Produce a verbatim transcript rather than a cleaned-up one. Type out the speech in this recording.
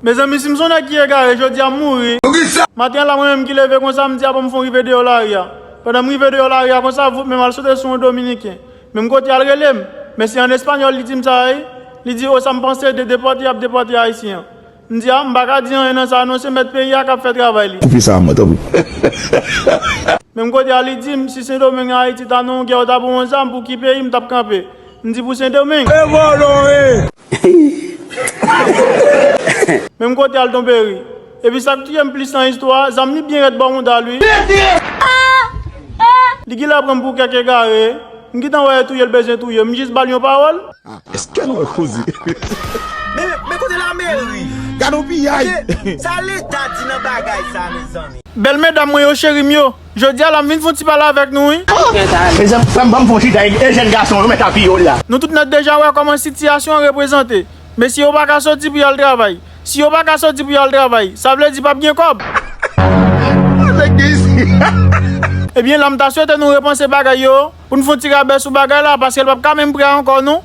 Mezanmi, si m se yon nèg ki egare, jodi a m mouri. Maten an la, mwen menm ki leve konsa, m di, "A bon, m fon rive deyò lari a." Pandan m rive deyò lari a konsa, voup, men m al sote sou yon Dominiken. Menm kote a l rele m. Men se an espanyòl li di m sa, wi. Li di, "O, sa m panse de depòte y ap depòte Ayisyen an." M di, "A, m pa ka di anyen nan sa, non, se mèt peyi a k ap fè travay li." Koupe sa a mwen, tanpri. Menm kote a li di m, "Si Sendomeng ak Ayiti ta nan yon gè, ou ta pran yon zam, pou ki peyi m t ap kanpe?" M di, "Pou Sendomeng." E vòlò, e! Menm kote a l tonbe ri. Epi sa k touye m plis nan istwa a, zam li byen rèd bò mouda l, wi. Li genlè pran m pou kèk egare. M gentan wè e touye l bezwen touye m, m jis ba l yon pawòl. Èske nou wè koze? Men, men kote lameri? Gade yon piyay! Kote, sa Leta di nan bagay sa, mezanmi? Bèl medam mwen yo, cheri m yo, jodi a la m vin fè yon ti pale avèk nou, wi. Mezanmi, frè m, ban m fè yon chita e, e jèn gason yo mèt ap piye w la. Nou tout nèt deja wè kòman sitiyasyon an reprezante. Mesye yo pa ka soti pou y al travay. Si yo pa ka soti pou y al travay, sa vle di p ap gen kòb. Ebyen, la m ta swete nou repanse bagay yo, pou n fè yon ti rabè sou bagay la, paske l p ap ka menm prè ankò, non.